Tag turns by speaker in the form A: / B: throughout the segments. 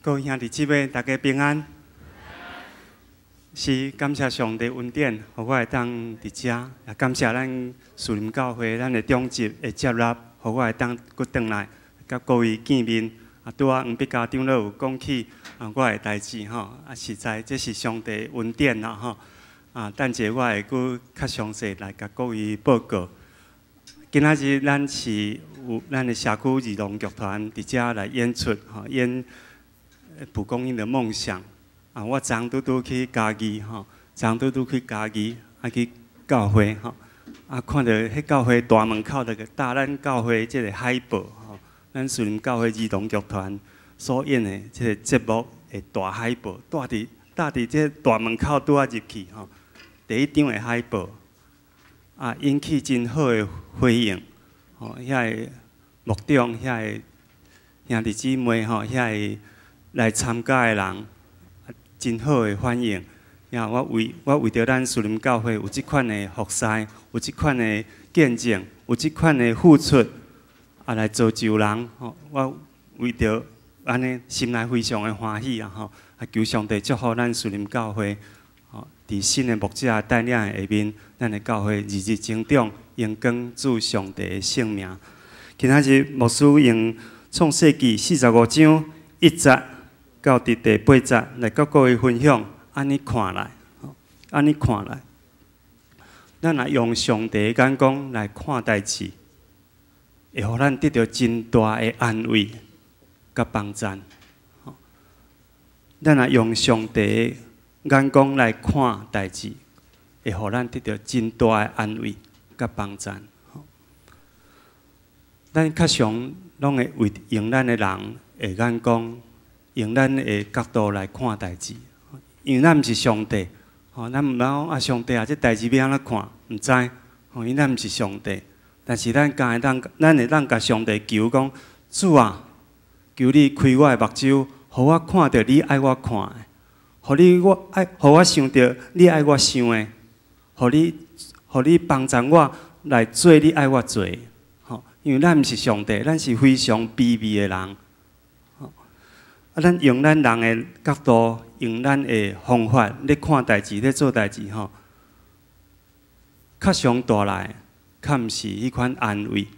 A: 各位兄弟姊妹，大家平安。是感謝上帝恩典，予我會當佇遮，也感謝咱樹林教會咱的長執的接納，予我會當閣轉來佮各位見面。啊，拄仔黃碧嘉長老有講起啊，我的代誌吼，啊，實在這是上帝恩典啦吼。啊，等者我會閣較詳細來共各位報告。今仔日咱是有咱的社區兒童劇團佇遮來演出吼，演蒲公英的夢想。啊，我昨拄拄去嘉義吼，昨拄拄去嘉義，啊去教會吼，啊看著彼教會大門口就貼咱教會這个海報吼，咱樹林教會兒童劇團所演的這个節目的大海報，貼佇這大門口拄仔入去吼，第一張的海報，啊引起真好的回應，吼，遐个牧長、遐个兄弟姊妹吼，遐个來參加的人，真好的反應，呀！我為著咱樹林教會有這款的服侍，有這款的見證，有這款的付出，啊來造就人吼。我為著按呢，心內非常的歡喜啊吼！啊，求上帝祝福咱樹林教會，吼，佇新的牧者帶領的下面，咱的教會日日增長，榮光主上帝的聖名。今仔日牧師用創世記45章1節到佇第八節來佮各位分享，按呢看來，按呢看來，咱若用上帝的眼光來看代誌，會予咱得著真大的安慰佮幫贊。咱若用上帝的眼光來看代誌，會予咱得著真大的安慰佮幫贊。咱較常攏會為用咱的人的眼光，用咱的角度來看代誌，因為咱毋是上帝，吼，咱毋捌講啊，上帝啊，這代誌欲按怎看？毋知，吼，因為咱毋是上帝，但是咱敢會當，咱會當共上帝求講，主啊，求你開我的目睭，予我看著你愛我看的，予你我愛，予我想著你愛我想的，予你幫助我來做你愛我做的，吼，因為咱毋是上帝，咱是非常卑微的人。啊，咱用咱人的角度，用咱的方法咧看代誌，咧做代誌吼，較常帶來，較毋是彼款安慰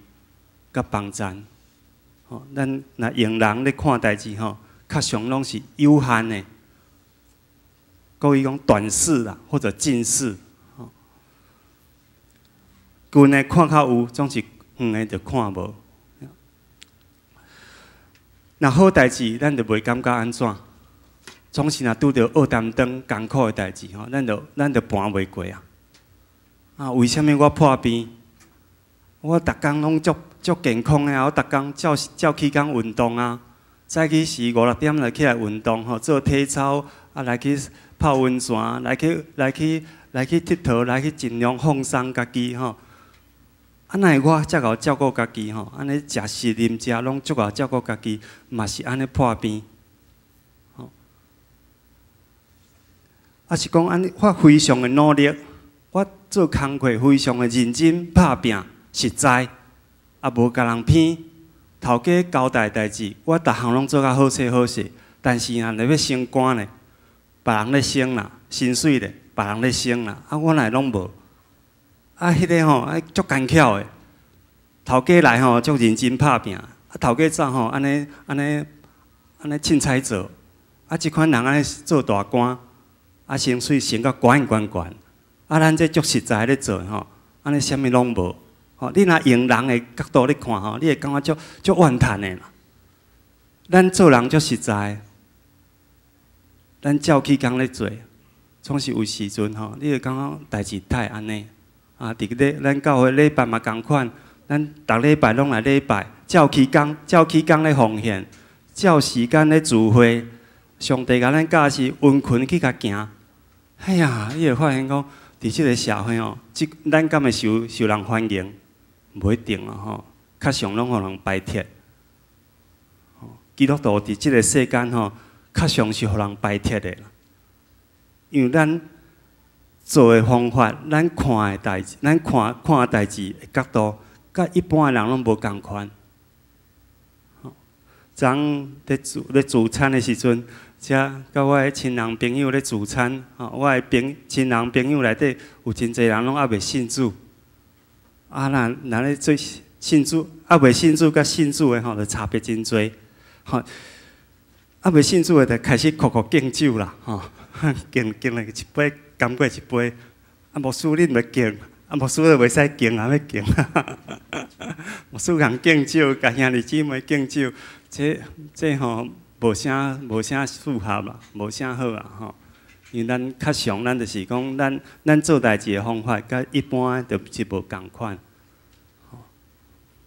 A: 佮幫贊。吼，咱若用人咧看代誌吼，較常攏是有限的，閣會講短視啦，或者近視。吼，近的看較有，總是遠的就看無。若好代誌，咱就袂感覺按怎。總是若拄著僫擔當艱苦的代誌吼，咱就盤袂過啊！啊，為啥物我破病？我逐工攏足足健康的啊！我逐工照照起工運動啊，早起時五六點就起來運動吼，做體操啊，來去泡溫泉，來去𨑨迌，來去盡量放鬆家己吼。啊，哪會我遮𠢕照顧家己吼？按呢食食啉食攏足𠢕照顧家己，嘛是按呢破病。吼，啊是講按呢，我非常的努力，我做工課非常的認真拍拚，實在，也無共人騙。頭家交代代誌，我逐項攏做較好勢好勢。但是啊，若欲升官咧，別人咧升啦，薪水咧，別人咧升啦，啊，我哪會攏無？啊，彼个吼，啊，足奸巧的，頭家來吼，足認真拍拚，啊，頭家走吼，按呢按呢按呢凊彩做，啊，這款人按呢做大官，啊，薪水升甲懸懸懸，啊，咱這足實在咧做吼，按呢啥物攏無，吼，你若用人的角度咧看吼，你會感覺足足怨嘆的啦。咱做人足實在，咱照起工咧做，總是有時陣吼，你會感覺代誌太按呢。啊！佇咧咱教會禮拜嘛仝款，咱逐禮拜攏來禮拜，照起工，照起工咧奉獻，照時間咧聚會。上帝共咱教示殷勤去共行。哎呀，你會發現講，佇這个社會吼，這咱敢會受受人歡迎？無一定啊吼，較常攏予人排斥。基督徒佇這个世間吼，較常是予人排斥的啦，因為咱做的方法，咱看的代誌，咱看看代誌的角度，佮一般的人攏無仝款。昨昏咧聚餐的時陣，遮佮我的親人朋友咧聚餐，吼，我的親人朋友內底有真濟人攏猶未信主。啊，若咧做信主，猶未信主佮信主的吼，就差別真濟。吼，猶未信主的就開始苦苦敬酒啦，吼，敬敬了一杯，乾過一杯。啊，牧師恁袂敬，啊，牧師就袂使敬啊，欲敬。牧師共敬酒，共兄弟姊妹敬酒，這吼無啥適合啦，無啥好啊，吼。因為咱較常，咱就是講，咱做代誌的方法，佮一般就是無仝款。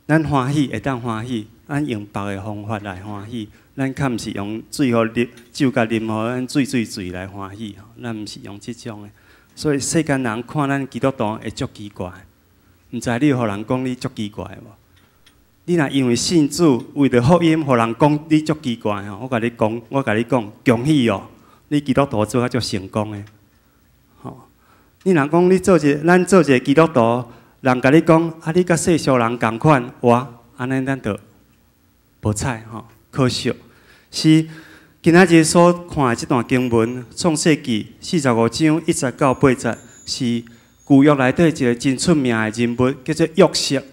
A: 咱歡喜會當歡喜，咱用別个方法來歡喜，咱較毋是用水予啉酒共啉予咱醉醉醉來歡喜，咱毋是用這種的。所以世間人看咱基督徒會足奇怪，毋知你有予人講你足奇怪無？你若因為信主，為著福音，予人講你足奇怪吼，我共你講，恭喜哦！你基督徒做甲足成功的，吼！你若講你做一个，咱做一个基督徒，人共你講啊，你佮世俗人仝款，哇，按呢咱就無彩吼，可惜。是今仔日所看的這段經文，創世記45章1節到8節，是舊約內底一个真出名的人物，叫做約瑟。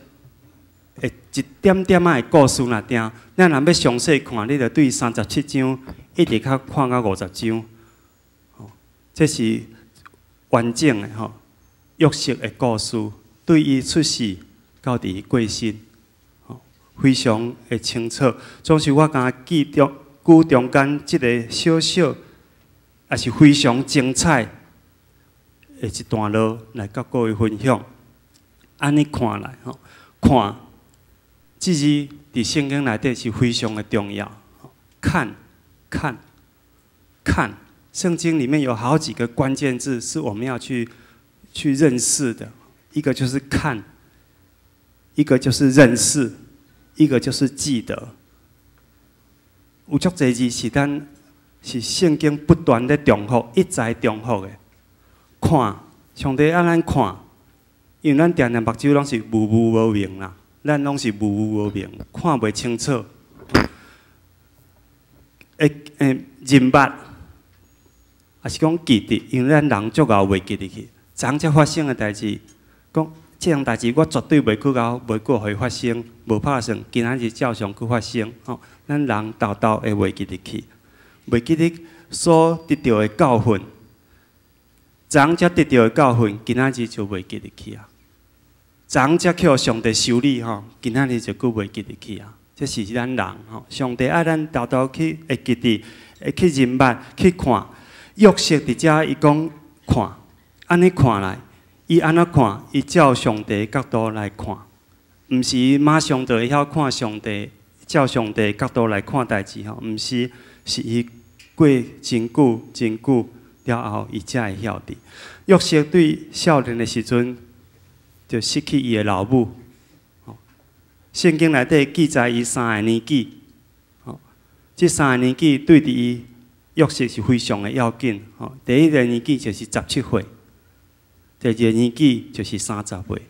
A: 的一點點仔的故事若定，咱若欲詳細看，你就對37章一直較看到50章，吼，這是完整的吼。約瑟的故事，對伊出世到佇伊過身，吼，非常的清楚。總是我敢記中舉中間這个小小，也是非常精彩的一段落來佮各位分享。按呢看來，吼，看。這字佇聖經內底是非常的重要。看，看，看，聖經裡面有好幾個關鍵字是我們要去認識的。一個就是看，一個就是認識，一個就是記得。有足濟字是咱是聖經不斷咧重複，一再重複的。看，上帝愛咱看，因為咱定定目睭攏是霧霧無明啦。咱攏是霧霧無明，看袂清楚。會認捌，抑是講記得，因為咱人足𠢕袂記得去。昨昏才發生的代誌，講這項代誌我絕對袂閣𠢕，袂閣予伊發生，無拍算今仔日照常閣發生。吼，咱人沓沓會袂記得去，袂記得所得著的教訓。昨昏才得著的教訓，今仔日就袂記得去啊。昨昏才予上帝修理吼，今仔日就閣袂記得去啊！這是咱人吼，上帝愛咱沓沓去會記得，會去認捌，去看。約瑟佇遮伊講看，按呢看來，伊按怎看？伊照上帝角度來看，毋是伊馬上就會曉看上帝，照上帝角度來看代誌吼，毋是，是伊過真久真久了後，伊才會曉得。約瑟對少年的時陣，就失去伊的老母。聖經內底記載伊三個年紀，這三個年紀對佇伊約瑟是非常的要緊。第一個年紀就是17歲，第二個年紀就是30歲，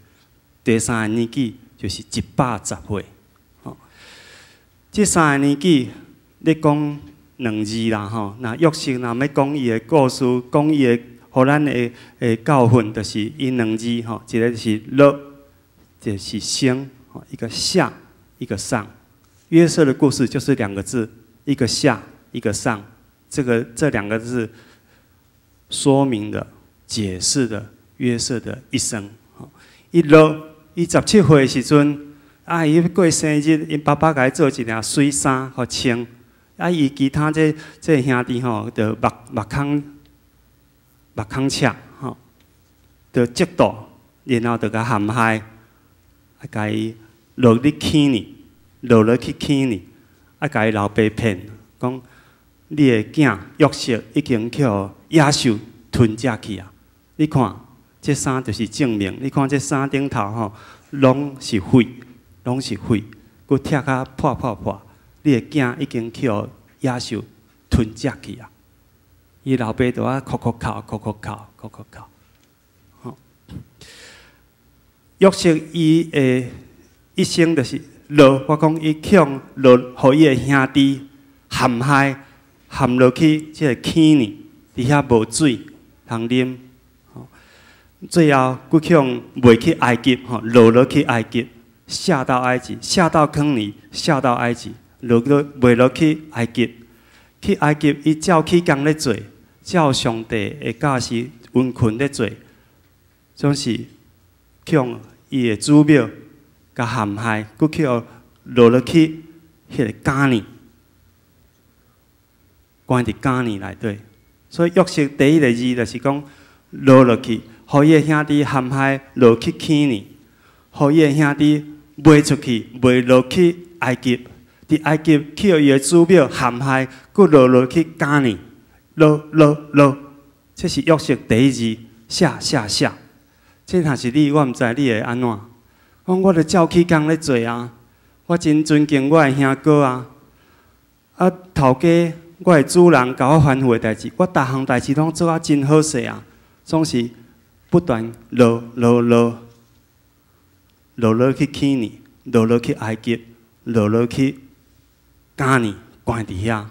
A: 第三個年紀就是110歲。這三個年紀，你講兩字啦，吼，若約瑟若欲講伊的故事，講伊的。予咱的教訓，就是伊兩字吼，一个是落，一个是升，一個下，一個上。約瑟的故事就是兩個字，一個下，一個上。這兩個字說明的、解釋的約瑟的一生。伊落，伊十七歲的時陣，啊，伊過生日，𪜶爸爸共伊做一領媠衫予穿。啊，伊其他這兄弟吼，就目空赤吼，就嫉妒，然後就共陷害，啊，共伊落去坑裡，落落去坑裡，啊，共伊老爸騙，講你的囝約瑟已經予野獸吞食去啊！你看，這衫就是證明。你看這衫頂頭吼，攏是血，攏是血，閣拆甲破破破。你的囝已經予野獸吞食去啊！伊老爸就啊哭哭哭哭哭哭哭哭哭。吼，約瑟伊的一生就是落，我講伊去予落，予伊的兄弟陷害，陷落去這个坑呢，佇遐無水通啉。最後，閣去予賣去埃及，吼，落落去埃及，下到埃及，下到坑裡，下到埃及，落落賣落去埃及，去埃及，伊照起工咧做，照上帝的教示殷勤咧做，總是去予伊的主母共陷害，閣去予落落去彼个監裡，關佇監裡內底。所以約瑟第一个字就是講落落去，予伊的兄弟陷害，落去坑裡，予伊的兄弟賣出去，賣落去埃及，佇埃及去予伊的主母陷害，閣落落去監裡，落落落，這是約瑟第一字，下下下。這若是你，我毋知你會按怎。講我著照起工咧做啊，我真尊敬我的兄哥啊。啊，頭家我的主人共我吩咐的代誌，我逐項代誌攏做啊真好勢啊，總是不斷落落落，落落去坑裡，落落去埃及，落落去監裡，關佇遐。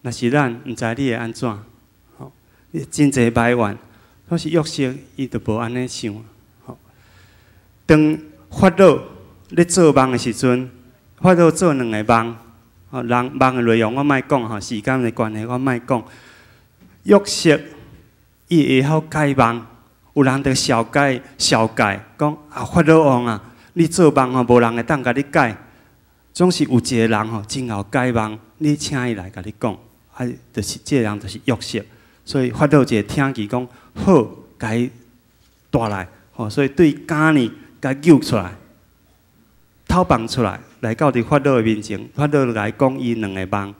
A: 若是咱，毋知你會按怎？吼，你真濟埋怨，可是約瑟伊就無按呢想。吼，當法老咧做夢的時陣，法老做兩个夢，吼，人夢的內容我莫講吼，時間的關係我莫講。約瑟伊會曉解夢，有人就笑解笑解，講啊法老王啊，你做夢吼，無人會當共你解，總是有一个人吼真𠢕解夢，你請伊來共你講，啊，就是這个人就是約瑟，所以法老就聽見講好，共伊帶來，吼，所以對監裡共救出來，討放出來，來到佇法老的面前，法老就共伊講伊兩个夢，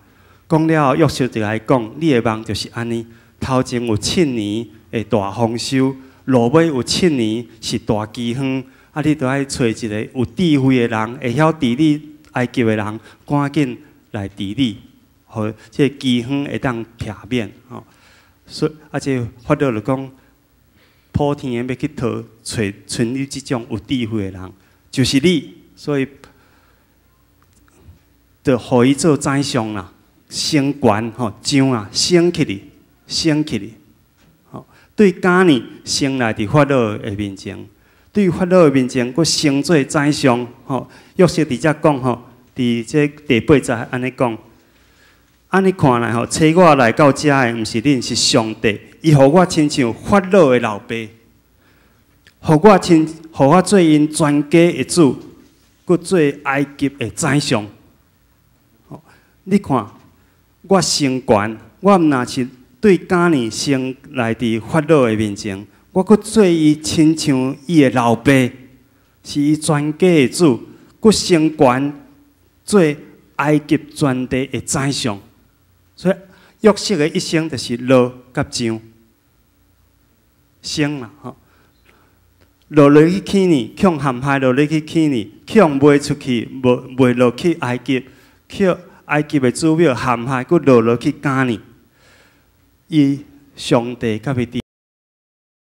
A: 講了後約瑟就共伊講，你的夢就是按呢，頭前有七年的大豐收，落尾有七年是大饑荒，啊，你著愛揣一个有智慧的人，會曉治理埃及的人，趕緊來治理，予這个饑荒會當避免吼。所以啊，這法老就講，普天的欲去討揣像你這種有智慧的人，就是你，所以就予伊做宰相啦，升懸吼上啊，升起去，升起去，吼，對監裡升來佇法老的面前，對法老的面前，閣升做宰相吼。約瑟佇遮講吼，佇這第八節按呢講，按呢看來吼，差我來到遮的，毋是恁，是上帝。伊予我親像法老的老爸，予我親，予我做𪜶全家的主，閣做埃及的宰相。你看，我升懸，我毋若是對監裡升來佇法老的面前，我閣做伊親像伊的老爸，是伊全家的主，閣升懸做埃及全地的宰相。所以約瑟的一生就是落佮上升啦，吼，落落去坑裡，去予陷害落落去坑裡，去予賣出去，無賣落去埃及，去埃及的主母陷害，閣落落去監裡。伊上帝佮伊佇。